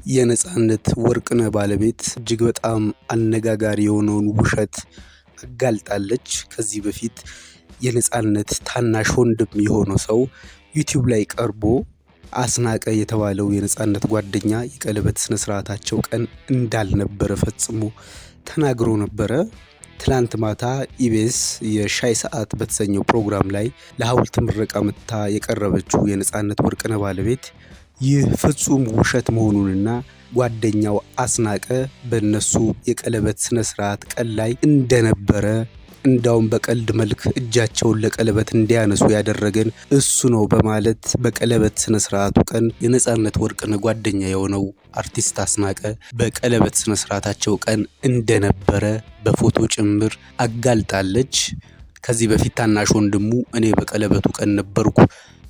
የነፃነት ወርቅነህ ባለቤት እጅግ በጣም አነጋጋሪ የሆነውን ውሸት አጋልጣለች። ከዚህ በፊት የነፃነት ታናሽ ወንድም የሆነው ሰው ዩቲዩብ ላይ ቀርቦ አስናቀ የተባለው የነፃነት ጓደኛ የቀለበት ስነስርዓታቸው ቀን እንዳልነበረ ፈጽሞ ተናግሮ ነበረ። ትላንት ማታ ኢቢኤስ የሻይ ሰዓት በተሰኘው ፕሮግራም ላይ ለሐውልት ምረቃ መጥታ የቀረበችው የነፃነት ወርቅነህ ባለቤት ይህ ፍጹም ውሸት መሆኑንና ጓደኛው አስናቀ በእነሱ የቀለበት ስነ ስርዓት ቀን ላይ እንደነበረ፣ እንዳውም በቀልድ መልክ እጃቸውን ለቀለበት እንዲያነሱ ያደረገን እሱ ነው በማለት በቀለበት ስነ ስርዓቱ ቀን የነፃነት ወርቅነህ ጓደኛ የሆነው አርቲስት አስናቀ በቀለበት ስነ ስርዓታቸው ቀን እንደነበረ በፎቶ ጭምር አጋልጣለች። ከዚህ በፊት ታናሽ ወንድሙ እኔ በቀለበቱ ቀን ነበርኩ፣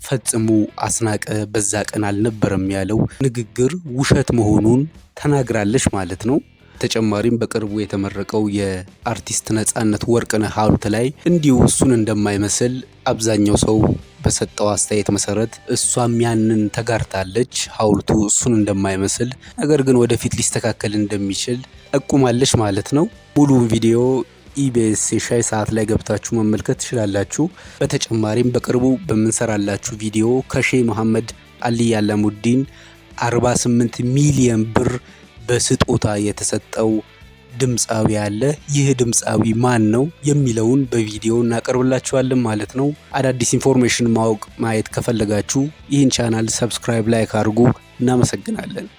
ፈጽሞ አስናቀ በዛ ቀን አልነበረም ያለው ንግግር ውሸት መሆኑን ተናግራለች ማለት ነው። ተጨማሪም በቅርቡ የተመረቀው የአርቲስት ነፃነት ወርቅነህ ሐውልት ላይ እንዲሁ እሱን እንደማይመስል አብዛኛው ሰው በሰጠው አስተያየት መሰረት እሷም ያንን ተጋርታለች። ሐውልቱ እሱን እንደማይመስል ነገር ግን ወደፊት ሊስተካከል እንደሚችል ጠቁማለች ማለት ነው። ሙሉውን ቪዲዮ ኢቢኤስ የሻይ ሰዓት ላይ ገብታችሁ መመልከት ትችላላችሁ። በተጨማሪም በቅርቡ በምንሰራላችሁ ቪዲዮ ከሼህ መሐመድ አሊ አላሙዲን 48 ሚሊዮን ብር በስጦታ የተሰጠው ድምፃዊ አለ። ይህ ድምፃዊ ማን ነው የሚለውን በቪዲዮ እናቀርብላችኋለን ማለት ነው። አዳዲስ information ማወቅ ማየት ከፈለጋችሁ ይህን channel subscribe፣ like አድርጉ። እናመሰግናለን።